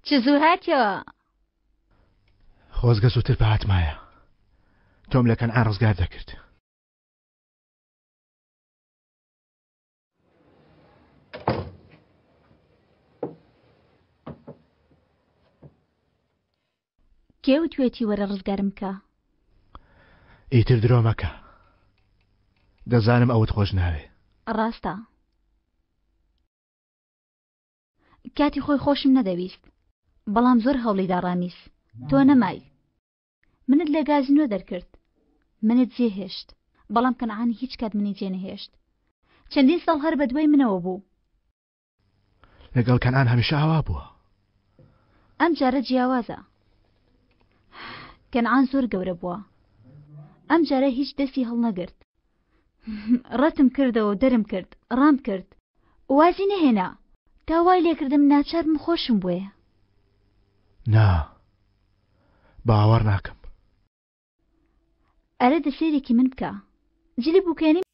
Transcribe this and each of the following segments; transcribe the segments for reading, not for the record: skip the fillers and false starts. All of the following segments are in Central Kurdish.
چ زوو هاتیەوە. خۆزگە زووتر بهاتمایە تۆم لە کەنعان ڕزگار دەکرد. کێ وتوێتی وەرە ڕزگارم بکە؟ ئیتر درۆ مەکە. دەزانم ئەوت خۆش ناوێ. ڕاستە. کاتی خۆی خۆشم نەدەویست. بەڵام زۆر هەوڵیدا ڕامیس. تۆ نەمای. منت لە گازینۆ دەرکرد. منت جێهێشت. بەڵام کەنعان هیچ کات منی جێنەهێشت. چەندین ساڵ هەر بەدوای منەوە بوو. لەگەڵ کەنعان هەمیشە ئاوا بووە. ئەم جارە جیاوازە. کەنعان زۆر گەورە بووە. ئەم جارە هیچ دەستی هەڵنەگرت. ڕەتم کردەوە و دەرم کرد، ڕام کرد. وازی نەهێنا. تا وای لێکردم ناچار بم خۆشم بوێ. نا، باوەڕ ناکەم. ئەرێ دە سەیرێکی من بکە. جلی بوکێنیم.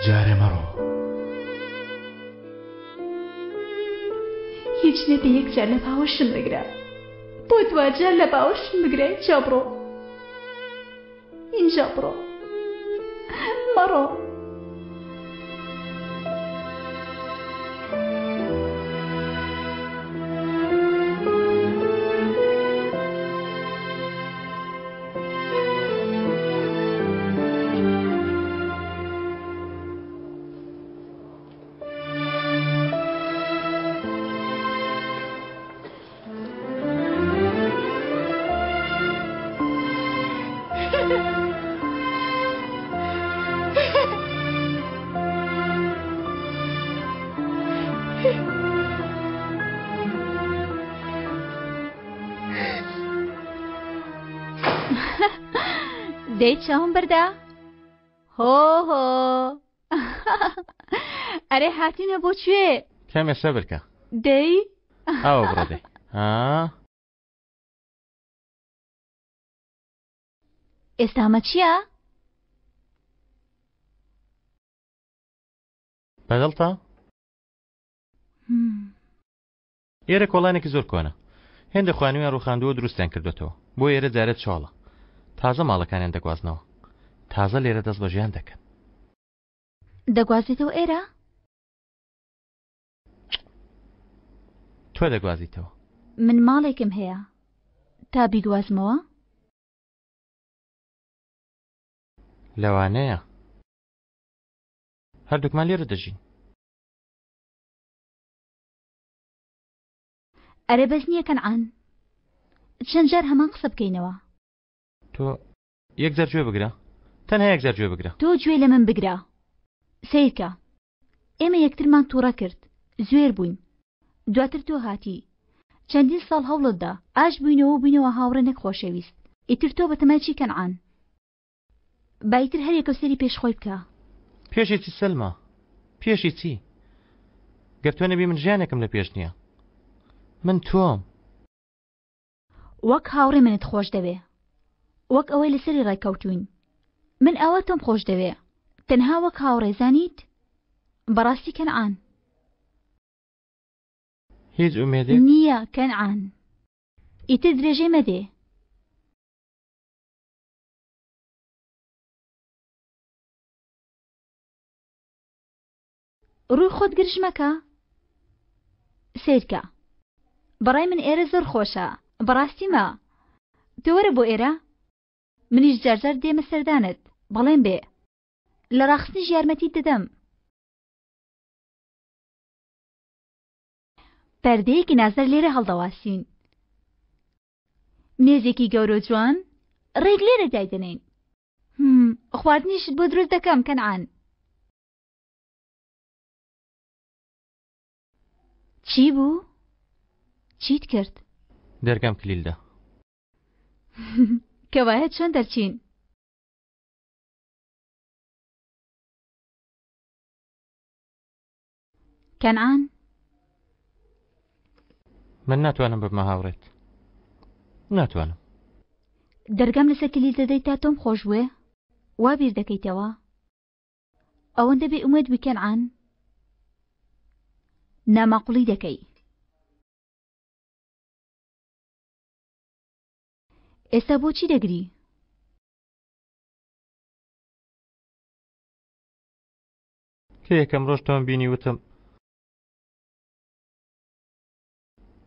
جارێ مەڕۆ. هیچ نەبێ یەک جار لە باوەشم بگرە. بۆ دواجار لە باوەشم بگرە ئینجا بڕۆ. ئینجا بڕۆ. مەڕۆ. دەی چاوم بەردا هۆ هۆ ئەرێ هاتینە بۆ کوێ؟ کەمێ سەبر کە. دەی؟ ئاوە بڕۆ دەی. ها؟ ئێستا ئەمە چییە؟ بەدڵتە؟ ئێرە کۆڵانێکی زۆر کۆنە. هێندە خانوویان ڕووخاندووە و دروستیان کردوێتەوە. بۆ ئێرە جارێت چۆڵە. تازە ماڵەکانیان دەگوازنەوە. تازە لێرە دەست بە ژیان دەکەن. دەگوازێتەوە ئێرە؟ تۆ دەگوازیتەوە. من ماڵێکم هەیە تا بیگوازمەوە؟ لەوانەیە. هەردووکمان لێرە دەژین. ئەرێ بەس نییە کەنعان چەند جار هەمان قسە بکەینەوە. تۆ یەک جار گوێ بگرە تەنها یەک جار گوێ بگرە. تۆ گوێ لە من بگرە سەیرکە ئێمە یەکترمان توڕە کرد زوێر بووین دواتر تۆ هاتی چەندین ساڵ هەوڵت دا ئاش بووینەوە و بووینەوە هاوڕێ نەک خۆشەویست ئیتر تۆ بەتەمای چی کەنعان با ئیتر هەریەکەو سەیری پێش خۆی بکا. پێشی چی سەلما؟ پێشی چی؟ گەر تۆ نەبی من ژیانێکم لە پێش نییە. من تۆم. وەک هاوڕێ منت خۆش دەوێ. وەک ئەوەی لەسەری ڕێککەوتووین. من ئاوا تۆم خۆش دەوێ. تەنها وەک هاوڕێ زانیت؟ بەڕاستی کەنعان. هیچ ئومێدێک؟ نییە کەنعان. ئیتر درێژەی مەدێ. ڕووی خۆت گرژ مەکە سەیرکە بەڕای من ئێرە زۆر خۆشە بەڕاستیمە تۆ وەرە بۆ ئێرە منیش جارجار دێمە سەردانت بەڵێن بێ لە ڕاخستنیش یارمەتیت دەدەم پەردەیەکی نازدار لێرە هەڵدەواسین مێزێکی گەورە جوان ڕێک لێرە دایدەنێین خواردنیشت بۆ دروست دەکەم کەنعان چی بوو؟ چیت کرد؟ دەرگام کلیل دا. کەوایە چۆن دەرچین؟ کەنعان؟ من ناتوانم ببمە هاوڕێت. ناتوانم. دەرگام لەسەر کلیل دەدەیت تا تۆم خۆش بوێ؟ وا بیر دەکەیتەوە؟ ئەوەندە بێ ئومێد بووی کەنعان؟ ناماقوڵی دەکەی. ئێستا بۆچی دەگری؟ کە یەکەم ڕۆژ تۆم بینی وتم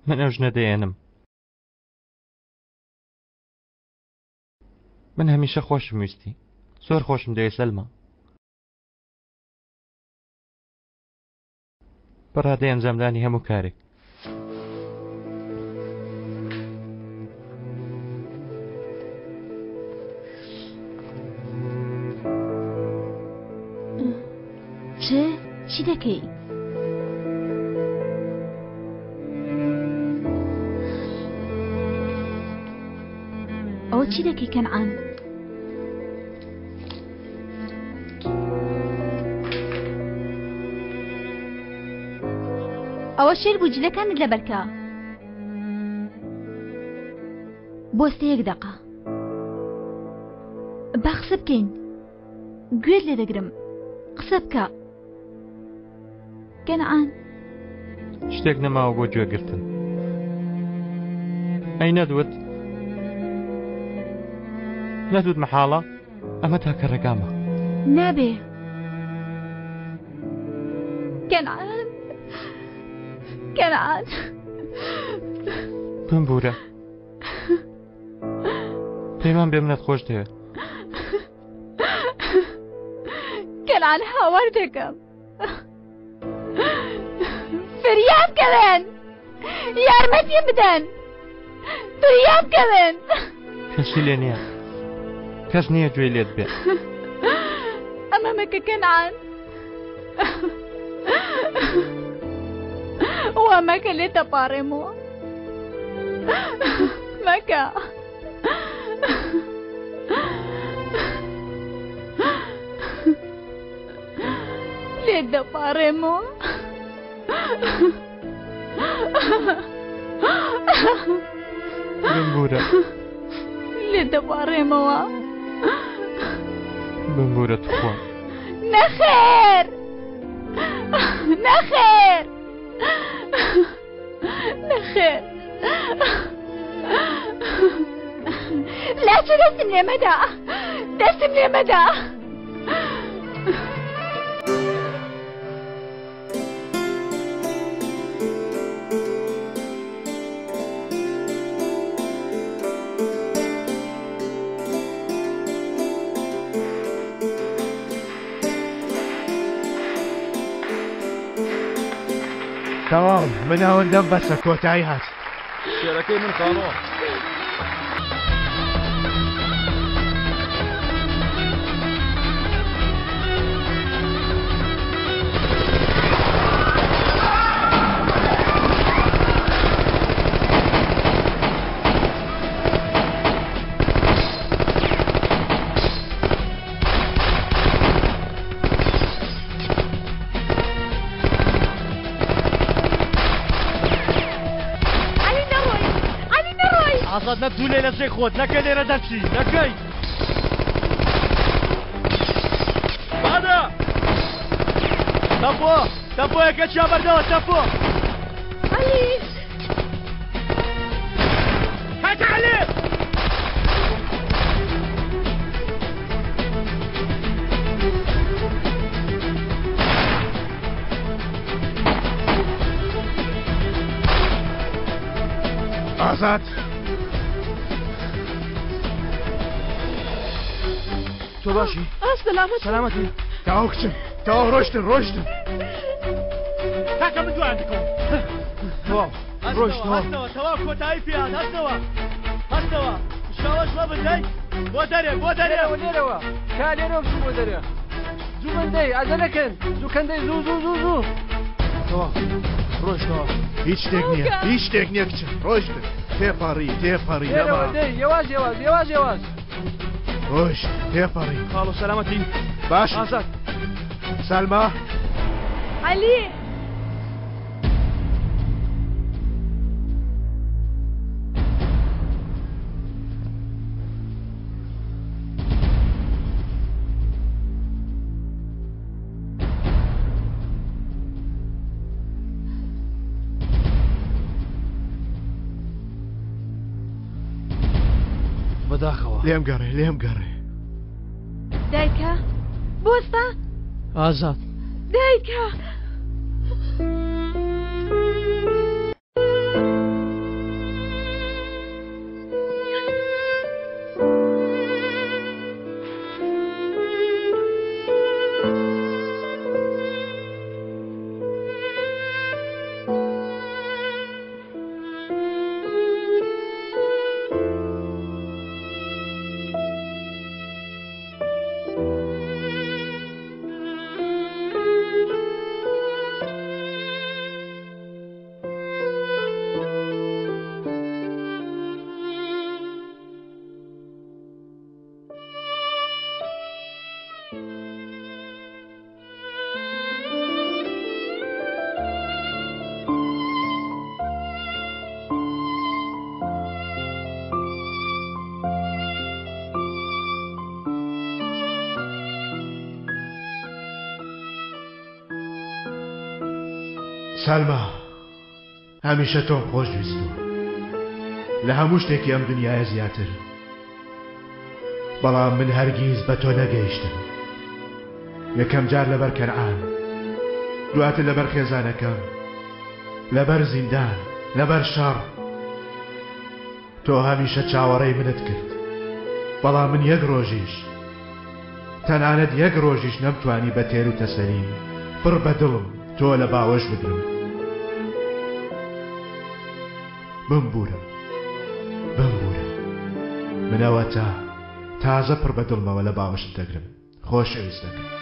من ئەو ژنە دەیەنم. من هەمیشە خۆشم ویستی زۆر خۆشم دەوێت سەلما بەڕادەی ئەنجامدانی هەموو کارێک چ چی دەکەی؟ ئەوە چی دەکەی کەنعان؟ ئەوە شێر بوو جلەکانت لەبەرکە بۆستە یەک دەقە با قسە بکەین گوێت لێ دەگرم قسە بکە کەنعان شتێک نەماوە بۆ گوێگرتن ئەی نەدوت نەدوت مەحاڵە ئەمە تاکە ڕێگامە نابێ کەنعان کەنعان بمبوورە پەیمان بێ منەت خۆش دەوێت کەنعان هاوار دەکەم فریام کەوێن یارمەتیم بدەن فریام کەوێن کەسی لێ نییە کەس نییە گوێی لێت بێ ئەمە مەکە کەنعان وا مەکە لێ تەپاڕێمەوە مەکە لێت دەپاڕێمەوە بمبورە لێت دەپاڕێمەوە بمبورە تخوا نەخێر نەخێر نەخێر لاچە دەستم لێ مەدە دەستم لێ مەدە تەواو من ئەوەندەم بەسە کۆتایی هات. شێرەکەی من خاڵۆ. ئازاد نەتجوولێ لە جێی خۆت نەکەی لێرە دەرچی نەکەی بادە تەپۆ تەپۆیەکە چیا بەردەوە تەپۆ عەلی کاکە عەلی ئازاد تۆ باشی سەلامەت سەلامەتی تەواو کچم تەواو ڕۆشتن ڕۆشتن کاکە من دوایان دەکەوم تەواو ڕۆشتەوە تەواو کۆتایی پێیان هەستەوە هەستەوە شاوەش مەبن دەی بۆ دەرێ بۆ دەرێ لێرەوە کا لێرەوە بچوو بۆ دەرێ زوو بن دەی ئازە نەکەن زوو کەن دەی زوو زوو زوو زوو تەواو ڕۆشتەوە هیچ شتێک نییە هیچ شتێک نییە کچم ڕۆشتن تێپەڕی تێپەڕی لێرەوە دەی یەواش یەواش یەواش یەواش ڕۆشت تێپەڕی خاڵۆ سەلامەتی باش ئازاد سەلما عەلی بەداخەوە لێم گەڕێ لێم گەڕێ دایکە بۆستە ئازاد دایکە سەلما هەمیشە تۆم خۆش ویستووە لە هەموو شتێکی ئەم دنیاە زیاتر بەڵام من هەرگیز بە تۆ نەگەیشتم یەکەم جار لەبەر کەنعان دواتر لەبەر خێزانەکەم لەبەر زیندان لەبەر شەڕ تۆ هەمیشە چاوەڕێی منت کرد بەڵام من یەک ڕۆژیش تەنانەت یەک ڕۆژیش نەمتوانی بە تێر و تەسەلی پڕ بە دڵم تۆ لە باوەش بگرم. بمبورە، بمبورە. من ئەوەتا تازە پڕ بە دڵمەوە لە باوەشت دەگرم، خۆشەویستەکەم.